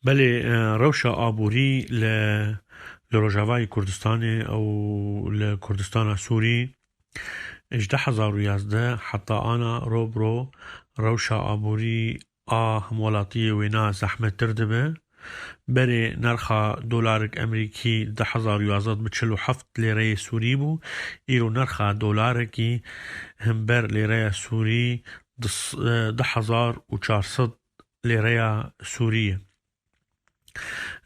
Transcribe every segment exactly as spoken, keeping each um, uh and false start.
Belê, e, rewşa aborî li, li Rojavayê Kurdistanê û li Kurdistana Sûrî ji du hezar û yazdeh heta ana ro bi ro rewşa aborî a hemwelatiyê wêna zehmettir dibe. Berê nerxa dolarik emerîkî du hezar û yazdeh bi çil û heft lêreyê sûrî bû. Îro nerxa dolarekî himber lêreya sûrî du s-, e, du hezar û çar sed lêreya sûrî ye.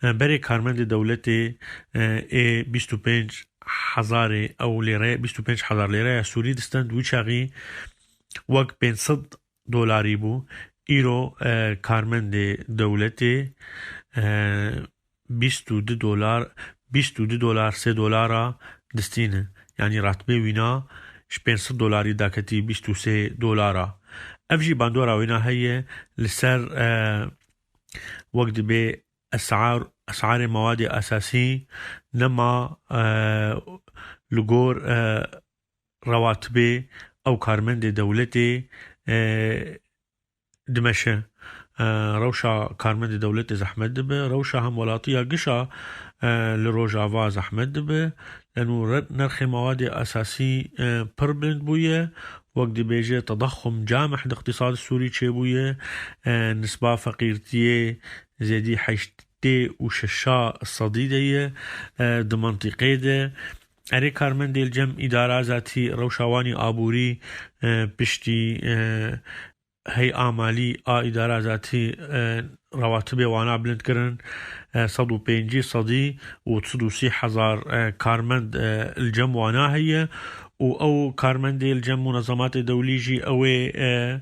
E, berê karmendê dewletê, e, ê bîst û pênc hezarê ew lêre, bîst û pênc hezar lêreya sûrî distend, wî çaxî wek pênc sed dolarî bû. Îro, e, karmendê dewletê, e, bîst û du dolar, bîst û du dolar, sê dolara distîne. Yanî ratibê wîna ji pênc sed dolarî daketî bîst û sê dolara. Ev jî bandora wêna heye li ser, e, wek dibê esar, esarê mawadê esasî nema, e, li gor, e, rewatibê ew karmendê dewletê, e, dimeşe. E, rewşa karmendê dewletê zehmet dibe, rewşa hemwelatiya gişa, e, li Rojava zehmet dibe. Leno re-, nerxê mawadê esasî, e, pir bilind bûye. Wek dibêje, tedaxum camih di iqtîsad Sûrî çêbûye. E, nisba feqîrtiyê zêdî heştê û şeş sedî de ye, e, di mentiqê de. Erê karmendê li cem îdara zatî rewşa wanî aborî, e, piştî, e, hey amalî a îdara zatî, e, rewatibê wana bilind kirin, e, sed û pêncî sedî û sed û sî hezar, e, karmend, e, li cem wana heye û ew karmendê li cem munezematê dewlî jî ew ê, e,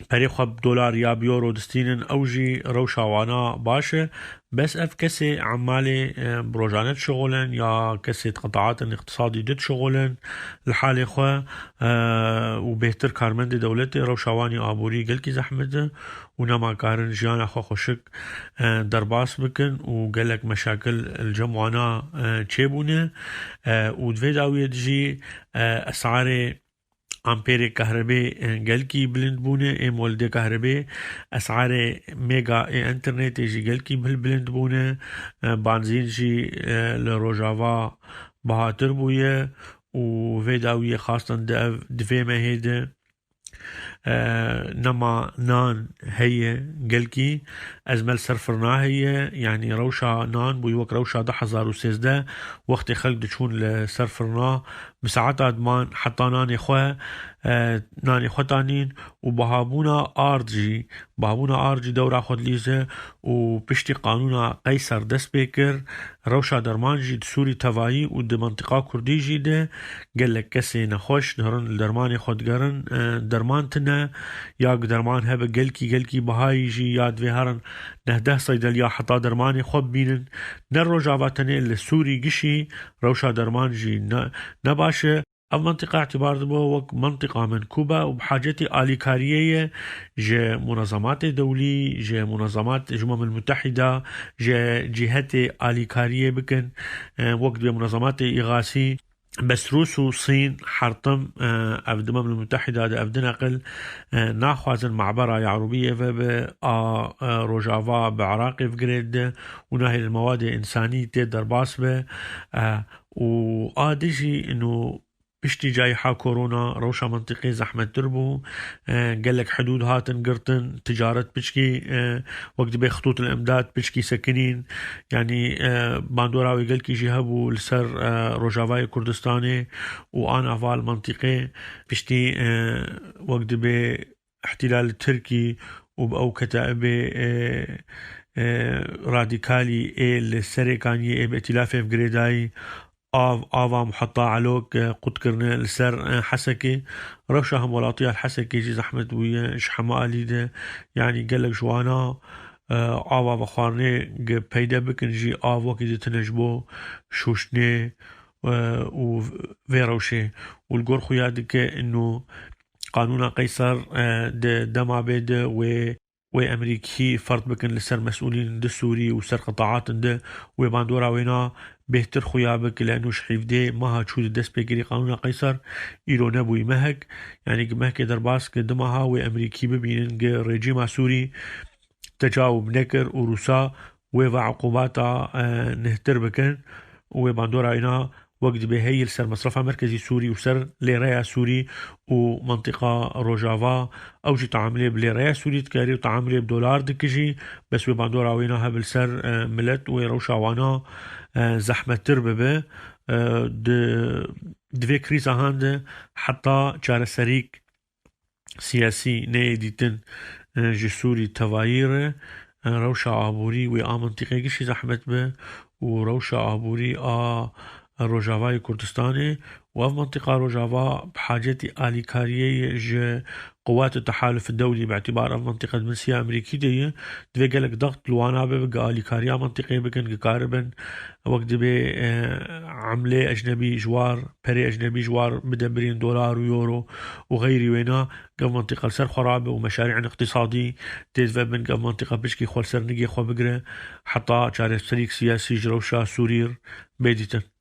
perê xwe bi dolar ya bi euro distînin, ew jî rewşa wana baş e. Bes ev kesê emalê, e, bi rojane dişixulin ya kesê di qitaatên îqtisadî di dişixulin li halê xwe, e, û bêhtir karmendê dewletê rewşa wanî aborî gelkî zehmet e û nema karin jiyana xwe xweşik, e, derbas bikin û gelek meşakil li cem wana, e, çêbûne, e, û di vê dawiyê de jî, e, esarê ampêrê kahrebê, e, gelkî bilind bûne, ê molidê kahrebê, esarê mega ê înternetê jî gelkî bil-, bilind bûne, e, banzîn jî, e, li Rojava bihatir bûye û vê dawiyê xastin di ev, di vê mehê de, e, nema nan heye gelkî, ezmel ser firna heye, yanî rewşa nan bûye wek rewşa du hezar û sêzdeh, wextê xelk diçûn li ser firna, bi saeta diman heta nanê xwe, e, nanê xwe tanîn û bihabûna ard jî, bihabûna ard jî dewra xwe dilîze û piştî qanûna Qeyser dest pê kir, rewşa derman jî di Sûrî tevayî û di mentiqa Kurdî jî de gelek kesê nexweş diherin li dermanê xwe digerin, e, derman tine, ya ku derman hebe gelkî, gelkî bihayî jî ya divê herin neh deh seydeliya heta dermanê xwe bibînin. Ne Rojava tenê li Sûrî gişî rewşa derman jî ne, ne baş e. Ev mentiqa îtibar dibe wek mentiqa menkûbe û bi hacetî alîkariyê ye ji munezematê dewlî, ji munezemat, ji Umem el Mutehîda, ji cîhetê alîkariyê bikin. E, wek dibê munezematê îxasî, bes Rûs û Sîn hertim, e, ev di Umem el Mutehîda de ev di neqil, e, naxwazin mabera Yarûbiyê vebe a, e, Rojava bi Iraqê ve girêdibe û nahêlin mewadê însanî tê derbas be, e, û a dijî ino piştî cayîha korona rewşa mentiqê zehmettir bû. E, gelek hidûd hatin girtin, ticaret piçkî, e, wek dibê xitût el imdad piçkî sekinîn. Yanî, e, bandora wê gelkî jî hebû li ser, e, Rojavayê Kurdistanê û ana val mentiqê. Piştî, e, wek dibê îhtîlal Tirkî û bi ew ketaibê, e, e, radîkalî ê li Serêkaniyê ê bi îtîlafê ve girêdayî av, ava muheta Elok, e, qut kirine li ser, e, Hesekê. Rewşa hemwelatiya li Hesekê jî zehmet bûye ji heme alî de. Yanî gelek ji wana, e, ava vexwarinê gi peyde bikin jî av wekî ditine ji bo şûştinê, e, û vê rewşê. Û li gor xuya dike ino qanûna Qeyser, e, di dema bê de wê wê Emerîkî ferz bikin li ser mesûlîn di Sûrî û ser qitaatin di wê bandora wêna bêhtir xuya bik, li eno ji hevdeh meha çû di dest pêkirî qanûna Qeyser îro nebûyî mehek. Yanî gi mehkê derbas ki di meha wê Emerîkî bibînin gi rejîma Sûrî tecawub nekir û Rûsa wê ve eqûbata, e, nihtir bikin û wê bandora wêna wek dibê heyî li ser mesrefa merkezî Sûrî û ser lêreya Sûrî û mentiqa Rojava. Ew jî teamilê bi lêreya Sûrî dikare û teamilê bi dolar dike jî, bes wê bandora wêna hebe li ser, e, milet û wê rewşa wana, e, zehmettir bibe. E, di, di vê krîza han de heta çareserîk siyasî neyê dîtin, e, ji Sûrî tevayî re, e, rewşa aborî wê a mentiqê gişî zehmet be û rewşa aborî a Rojavayê Kurdistanê û ev mentiqa Rojava bi hacetî alîkariyê ye ji quwat û tehaluf dewlî, bi îtibar ev mentiqe di bin siya Amerîkî de ye, divê gelek dext li wana bibe, gi alîkariya mentiqê bikin, gi karibin wek dibê, e, emlê ecnebî ji war, perê ecnebî ji war bide birîn dolar û euro û xeyrî wêna, gev mentiqe li ser xwe rabe û meşarî'ên iqtîsadî tê dive bin, gev mentiqe piçkî xwe li ser nigê xwe bigire, heta çareserîk siyasî ji rewşa Sûrî bê dîtin.